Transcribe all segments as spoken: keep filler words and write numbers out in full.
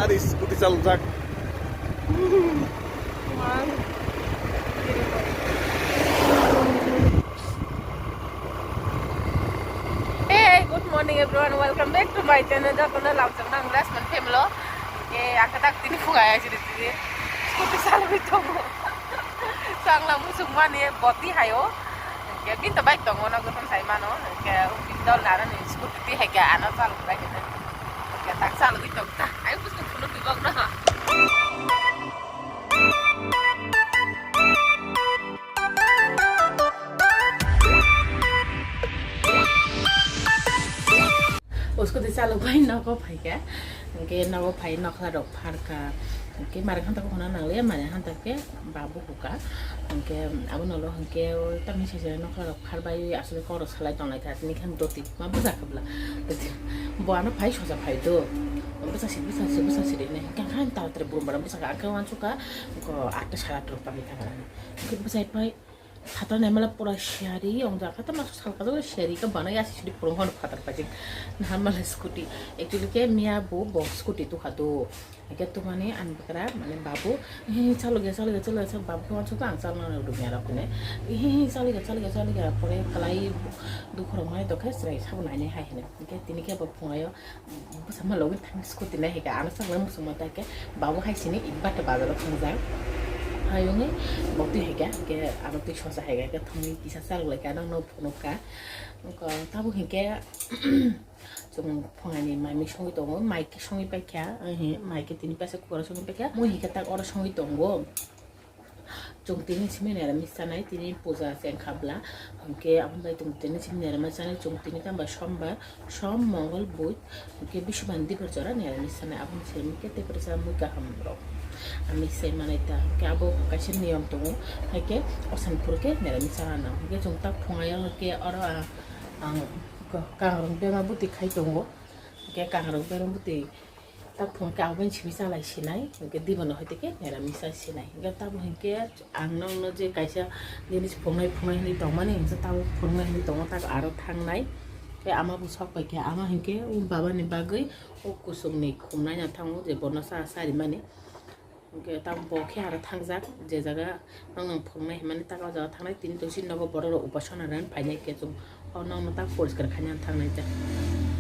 Scooty chalajak. Hey, good morning everyone, welcome back to my channel. Jotono lamchang nang Lasman family. Eh, ang katak tini phungai aja di sini. Scooty salwi tongo. Sangla musuk mani boti hayo. Ke binta bike tongo na gotham sai mano. Ke upin dol nara ni scooty ti hai ke ano salwi bai ke. Ke tak salwi tong ta. Ayo bus ko phunuk di bak na. Usko de chalo bai nogo phaikha, hwnkhe nogo phai nokla rok pharkha, hwnkhe mari hanta khe hwnna nangliya, mari hanta khe babu huka, hwnkhe abono ulo hwnkhe tamni sese nokla rok pharbai aswk kok rok salai tonglaikha, tini khe doti ma bwsa khe bwla, bo ano phai sosa phai do, bwsa si bwsa si bwsa si rinai, hwnkhe ang khe taratari burum bara bwsa khe ang khe uansukha, atta sara atta rok pagwi thangkha, hwnkhe bwsai phai. Phatar naimala pura siyari, ong jaga ta maso salka jaga siyari ka bana ya sisiri purung hono phatar pajik. Nahan mala scooty. Actually ke miya bo bo scooty tu khadu. Eke tu mani an bakra mane babu, "Eh, chalo ge, chalo ge, chalo ge," babu ko chukha ang chalo na ruk ya rok ne. "Eh, chalo ge, chalo ge, chalo ge," pore kalai dukhorok mai to khe chwrai sabo nai nai hai hene. Eke tini ke bo phungayo. Bwsa ma logi thang scooty nai hika, ano chakla muchungma ta ke, babu hai sini ibato bazaro thangjak. Hayungni botwi hika, ke ano twi sosa hika, ke thangwi kisa chaloklai ka, nang no phunuk ka. Ko tabo hinke, chwng phunani mai mi songwi tongo, mai ke songwi paikha, ahi, mai ke tini paisa kukoro songwi paikha, mui hika tak oro songwi tongo. Chwng tini simi neramis chanai, tini puja se wngkha bwla, hwnkhe aboni bai chwng tini simi neramis chanai, chwng tini tamo sombar, som, mongol, bud, hwnkhe bisubani dibor jora neramis chanai, aboni simi hwnkhe tepresa mui kaham rok. Ami sai manai ta, hwnkhe abo kaisa niyom tongo, haikhe osan phuru khe neramis chana nang, hwnkhe chwng tak phungai o hwnkhe oro ang, ang kangrok bema bwtwi khai tongo, hwnkhe kangrok bema bwtwi. Tak phung khe aboni simi chalai sinai, hwnkhe dibono hwtwi khe neramis chai sinai. Hwnkhe tamo hinkhe ang nokno je kaisa jinis phungnai phungnai hinwi tongmani, hwnkhe tamo phungnai hinwi tongo, tak aro thangnai. Tei ama bo sok pai khe, ama hinkhe o babani bagwi o kusungni khumnaina thango, je bono cha charimani. Hwnkhe tamo bo khe aro thangjak, je jaga. Nokno phunuknai hwnmani tak o jaga thangnai, tini to chini nogo borok rok upasana rwna phainai khe chwng o nokno tak poriskar khaina thangnai ta.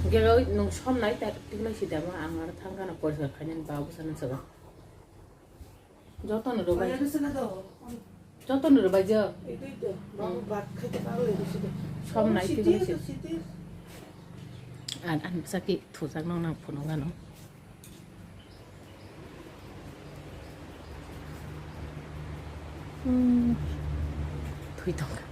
Hwnkhe o nwng somnai ta tiknai si demo ang aro thang gana poriskar khainani ba bwsano swkang. Jotono rwbai. Jotono rwbai je. Somnai tiknai si. An an bwsaki thujak nokno ang phunuk gano. Hmm. Thwi tongkha.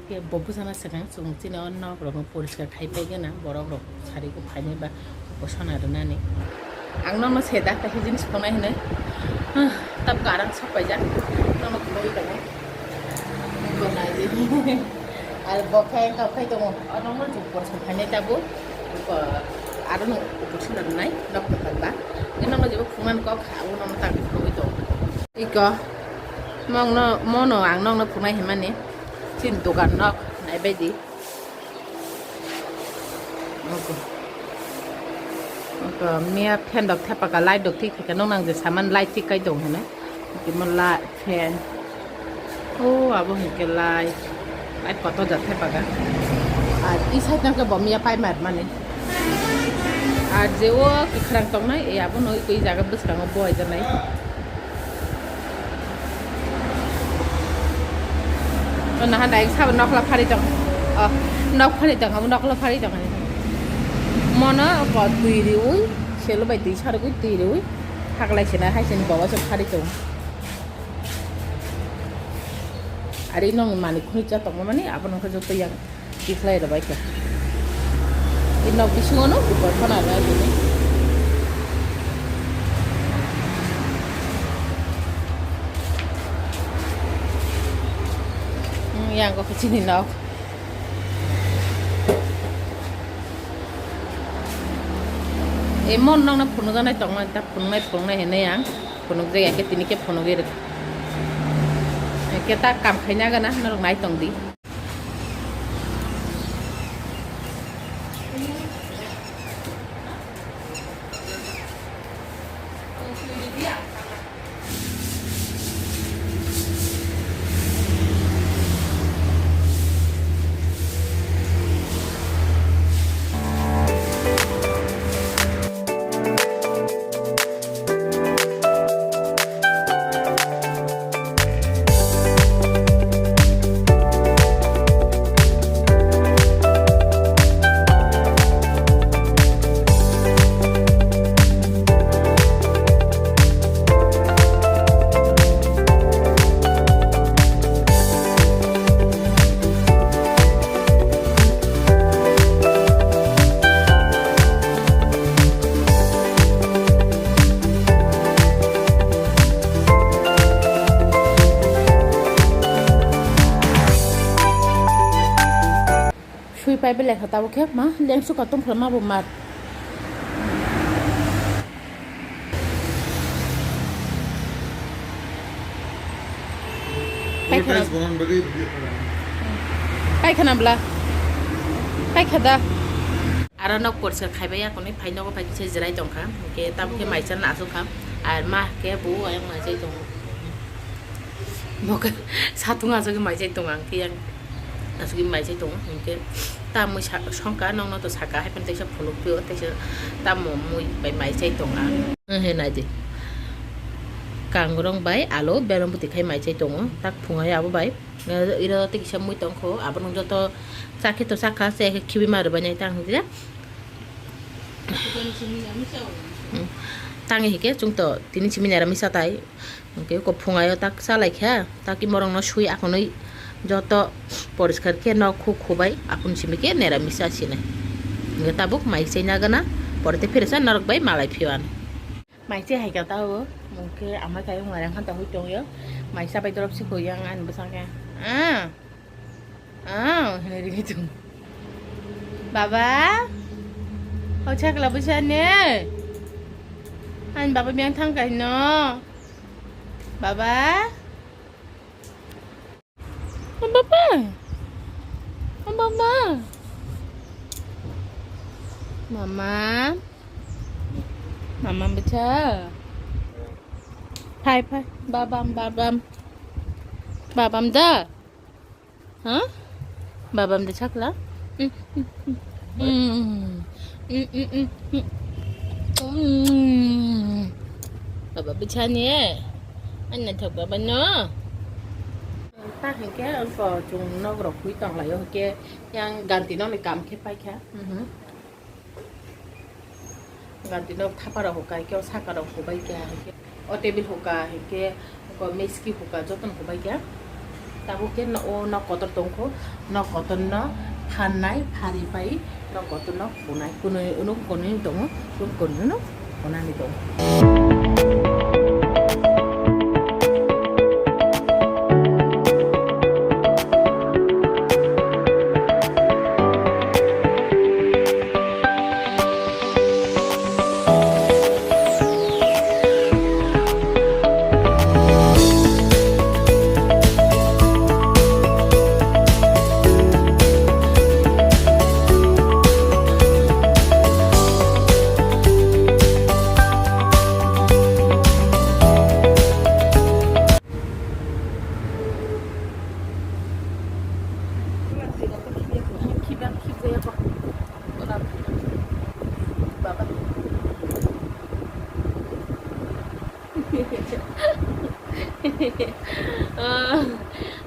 Khe bo bwsana swkang chwng chini o nok rokno poriskar khai pai gana, borok rok sari o phainai ba bosona rwnani. Ang nokno se da kaisa jinis phunai hinwi. Huh, tabuk arang sok paijak. Nokno khulogwi tongo. Ar bo khe wngkha khai tongo. O nokno chwng poriskar khainai tabuk. Aro no upor suna rwnai nok kwtal ba. Nokno jebo phungnani kok kha, abo nokno tak phunugwi tongo. Iko mokno, mono ang nokno phunai himani. Chini dogan nok naibaidi. Oko. Oko miya fan rok thepaka light rok thik khaika nokno ang je saman light thik kai tongo hinwi. Timo la fan. O abo hinkhe light. Light kotor jak thepaka. Ar e side nangkhe bo miya pai mar mani. Ar je o kwkhwrang tongnai, e abono twi jaga bwskango bohai janai. O naha dai sabo nokla phari tong. O nok phari tong, abo nokla phari tong. Mono ko twi riui, selo bai twi sarigui twi riui. Haglai sina hai sini bawa sok phari tong. Ari nong mani khuni cha tongma mani abo nong kha joto yang tikhlai rwbai kha. I nok bisingo no upor khona rwbai kha. Hmm, yang ko chini nok. Emon nokno phunukjaknai tongmani ta phunuknai phunuknai hinwi ang phunukjak ya khe tini khe phunugwi rwkha. Khe ta kam khaina gana norok nai tongdi. Pai belai kha tabuk khe ma lengsu ka tongphla ma bo mat. Pai khana. Pai khana bla. Pai khada. Aro nok porsa khaibai ya kone phai nogo phai kisa jirai tongkha. Ke tabuk khe maisa na asuk kha. Ar ma ke bo ayang maisai tongo. Bo khe satung asuk maisai tongo ang ke yang. Asugwi maisai tongo, hinkhe ta mui sa-, songkha nokno to saka, hai phano teisa phunukphio, teisa tamo mui bai maisai tongo ang. He naidi. Kangrong bai alo berombuti khai maisai tongo, tak phungai abo bai. Iro tei kisa mui tongkho, abono joto chakhe to chakha, chakhe khibi ma rwbainai tang hinkhe. Hmm. Tang hinkhe chwngto tini simi nera misa tai. Hwnkhe kok phungaio tak chalaikha, tak imorokno sui akhonwi joto poriskar khe nok khu khubai akhon simi khe nera misa sinai. Hwnkhe tabuk mai chaina gana, pore tei phirisa norok bai malai phiyuan. Mai chai hai kha tao, hwnkhe amai kayung narang khan tongwi tongyo. Mai chabai dorop si kho yang ani bwsakhe. Ah. Ah, hinwi ringwi tongo. Baba? O chakla bwsa ne? Ani baba biyang thang kaino. Baba? O baba? O baba? Mama? Mama bwsa? Phai, phai. Babam, babam. Babam da? Ha? Babam de chakla? Mm, mm, mm. Mm, mm, mm, mm. Mm. Baba bwsani e. Ani naithok baba no. Ta hinkhe ang ko chung nok rok khui tong lai o hinkhe yang ganti no ni kam khe pai kha. Mhm. Ganti no thapa rok hukai khe o saka rok hubai kha hinkhe o table huka hinkhe ko meski huka jotono hubai kha. Tabuk khe no o nok kotor tongkho, nok kotor no phanai phari pai nok kotor no hunai kunui unuk kunui tongo, kunui no hunani tongo.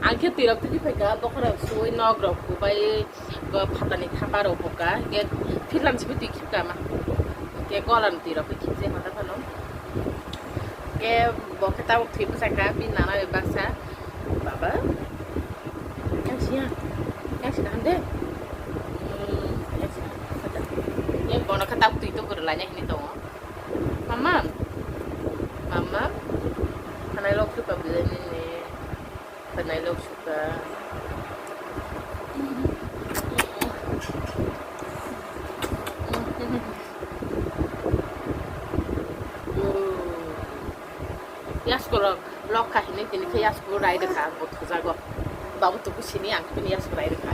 Ang khe twi rok twi phaikha, bokhorok suwi nok rok kubai, phatani thapa rok buka, hingke phirlam simi twi khibka ma, hingke golan twi rok khe khibjai mata phano. Ke bo khe tabuk thwi bwsakha, bini nana bai baksa. Baba, yang siya, yang sina hande. Hmm, yang sina. Ye bono khe tabuk twi tukur laina hini tongo. Mama, mama, hanai lok suka bilai nini, hanai lok suka. Yaskolok lok kahini tini khe yasko rai rwkha ang bo thujago. Babu tuku sini ang bini yasko rai rwkha.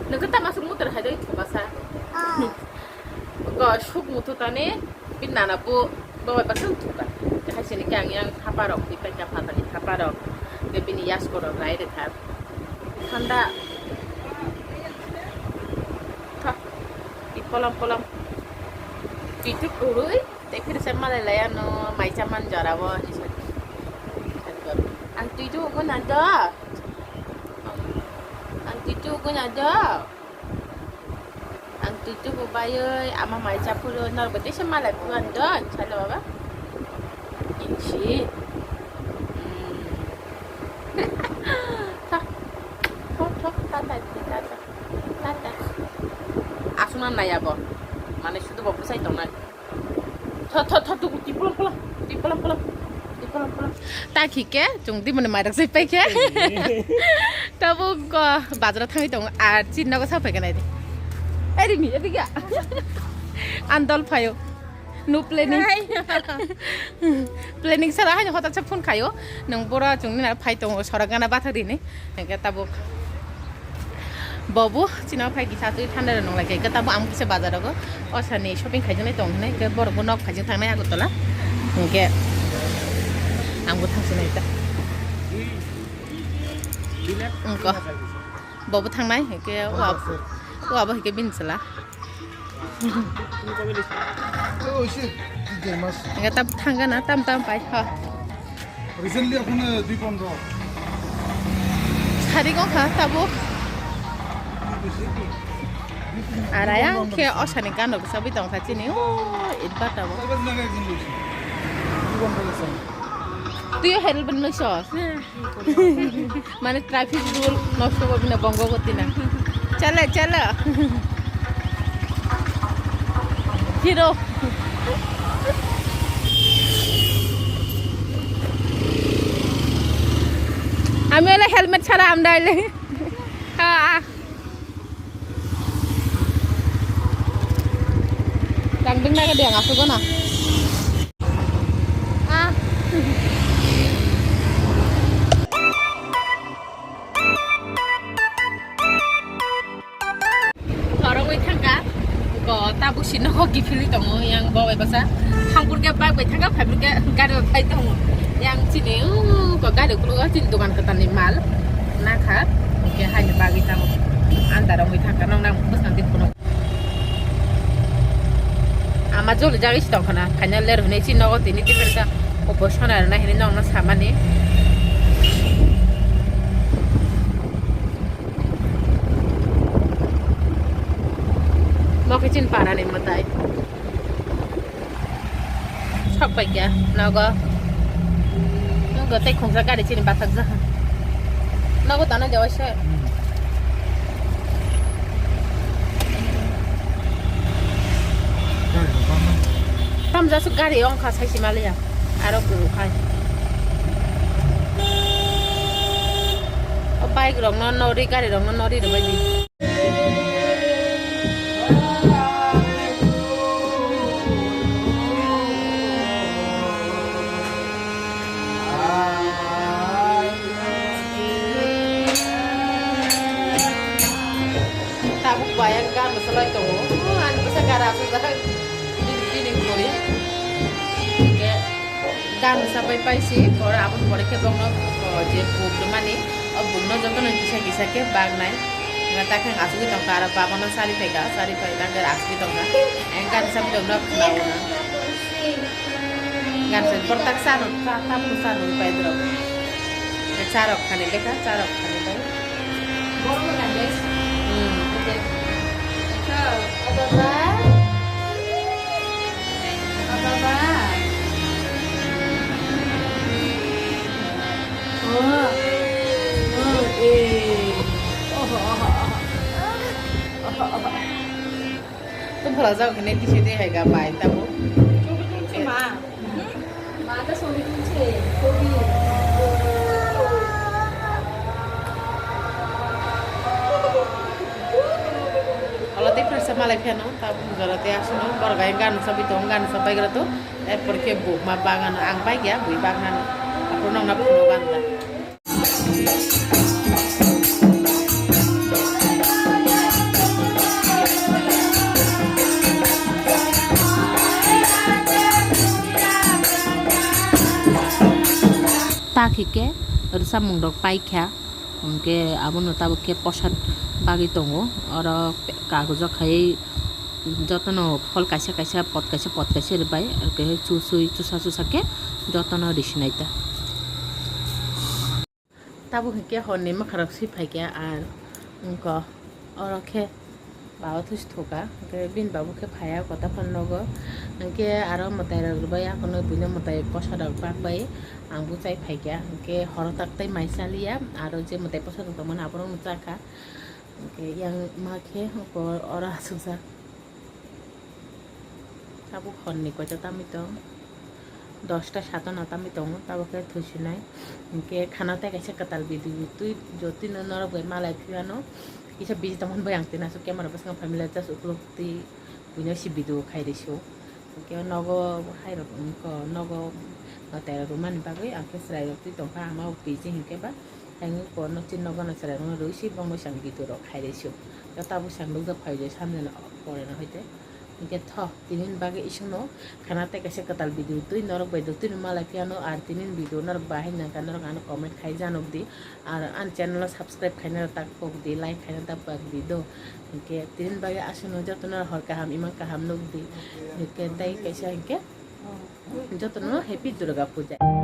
Nokhe tama suk mutar hai dai thukasa. Go suk mutu tani bini nana bo babai baksa thuka. Hai sini khe ang yang thapa rok twi paikha phatani thapa rok. Bini yasko rok rai rwkha. Thanda. Tha. Twi polam polam. Twi tu kurui. Tei phirsa malai lai ano mai cha man jora bo hinwi sa. Ang twi tu ugun ado. Ang twi tu ugun ado. Ang twi tu bo bayoi ama mai cha phuru norok bo teisa malai phuru ando. Salo baba. Insi. Hmm. Tha. Tha, tha, tha, tha, tha, tha. Tata. Asuna naya bo. Mane sudu bo bwsai tongnai. Tho, tho, tho, tho, twi polam, polam. Twi polam, polam. Ta khike, chwng di mani mairak sai pai khe. Tabuk ko bazar thangwi tong, ar chin nogo sa pai kanai di. Ai ri mi, ebi ga. Andol phayo. No planning. Planning sara haino hotak sa phone khayo. Nang bora chwng ni na phai tong, sorak gana bathak rini. Hingke tabuk. Bobo, chini o phai kisa twi thanda rok nung lai khe, tabuk ang kisa bazar rogo, o sani shopping khaijaknai tong hinai, hingke borok bo nok khaijak thangnai Agartala, hingke ang bo thangsinai ta. Wngko, bobo thangnai, hingke o ab-, o abo hingke bini chwla. Hingke tab thangkha na, tam tam pai, ha. Recently, aphuno dui pondro. Sari wngkha tabuk. Ar ayang khe o sani gana rok sabui tongkha chini, o itba tabuk. Dui pondro lesson. Tuiyo helmet nukso. Mane traffic rule nosto gorbi na bongo goti na. Chala, chala. Hero. আমি হলে হেলমেট ছাড়া আমরা হলে আ, আ। Tang ding na ka diang asuk na. Ah. Thorongwi thangkha. Go tabuk sino ho kiphilwi tongo yang bo bai basa. Thangpur ke bike bai thangkha, phaipur ke gari bai phai tongo. Yang chini u go gari kulo chini dogan katalni mal. Nakha. Ke haini bagwi tongo. Andar ongwi thangkha nong nang bwskango twi phunuk. Ama joli jagwi si tongkha na, khaina ler hwnwi si nogo tini tipresa obo sona rwna hinwi nokna samani. Mo khe chini parani mwtai. Sok pai kya, nogo. Nogo tei khungsa gari chini bathak jaha. Nogo tano jawa se. Tam jasu gari ongkha sai si maliya. Aro guru khai. O bike rok no nori, gari rok no nori rwbai di. Tabuk bayang gana salai tongo. Ani bwsa gara asuk jak. Bini, bini buri. Hingke gana sapai paisi, pore aboni pore khe bokno, o, je buk rwmani, o bukno jotono kisa kisa khe baknai. Nga ta khe asugwi tongkha, aro babano sari phaikha, sari phai ta khe asugwi tongkha. Ang gana sapai tongno khnawo na. Gana sapai portak chano, ta, tamno chano pai drok. Charok khani lekha, charok khani pai. Hmm. Baba. Baba. Oh. Oh, eh. Oh, oh, oh, oh. Oh, oh, oh. Tum phala jao kene tisi de hai ga bai tabo. Chubi tum chi ma. Hmm? Ma ta sobi tum chi. Sobi. Olo te phrasa malai phano, ta bujaro te aswno, borok ayang gana sabai tongo, gana sabai gra to, erpor khe buk ma bagano, ang bai ya, bui bagnano, aphuru nokna phunuk ganda. Ta khe khe rwchapmung rok paikha. Hwnkhe abono tabuk khe posad bagwi tongo. Oro kagojo khaiwi jotono phol kaisa kaisa, pot kaisa pot kaisa rwbai, hwnkhe chusui chusa chusa khe jotono risinai ta. Tabuk hwnkhe horni mwkharok swi phaikha, ar wngkha oro khe. Baba thusi thoka, hwnkhe bini baba khe phaiya kota phano nogo, hwnkhe aro mwtai rok rwbai, aphano buino mwtai posa rok bakbai, ang bo chai phaikha, hwnkhe horo tak tei mai chaliya, aro je mwtai posa rok tongmani aborok no chakha, hwnkhe yang ma khe oro asukjak. Tabuk horni koita tamwi tong. Dosta sato no tamwi tongo, tabuk khe thusinai. Hinkhe khana tei kaisa kwtal video twi jotino norok bai malai phiyano. Kisa busy tongmani bai ang tini aswk camera bwskango family just ukuluk twi buino si video khai rwsio. Hinkhe nogo hairok wngkha, nogo natai rok rwmani bagwi ang khe chwrai rok twi tongkha, ama o busy hinkhe ba. Ang porno chin nogo na chwrai rok rwi si bongwi sang video rok khai rwsio. Tabuk sang nukjak phai je samjana pore no hoite. Hinkhe tho, tini bagwi isingno khana tei kaisa kwtal video twi norok bai do tini malai phiyano, ar tini video norok bahai nangkha norok ano comment khai janok di, ar ani channel o subscribe khaina tak pok di, like khaina tak pok di do. Hinkhe tini bagwi aswkno jotono hor kaham imang kaham nuk di. Hinkhe tei kaisa hinkhe jotono happy Durga Puja.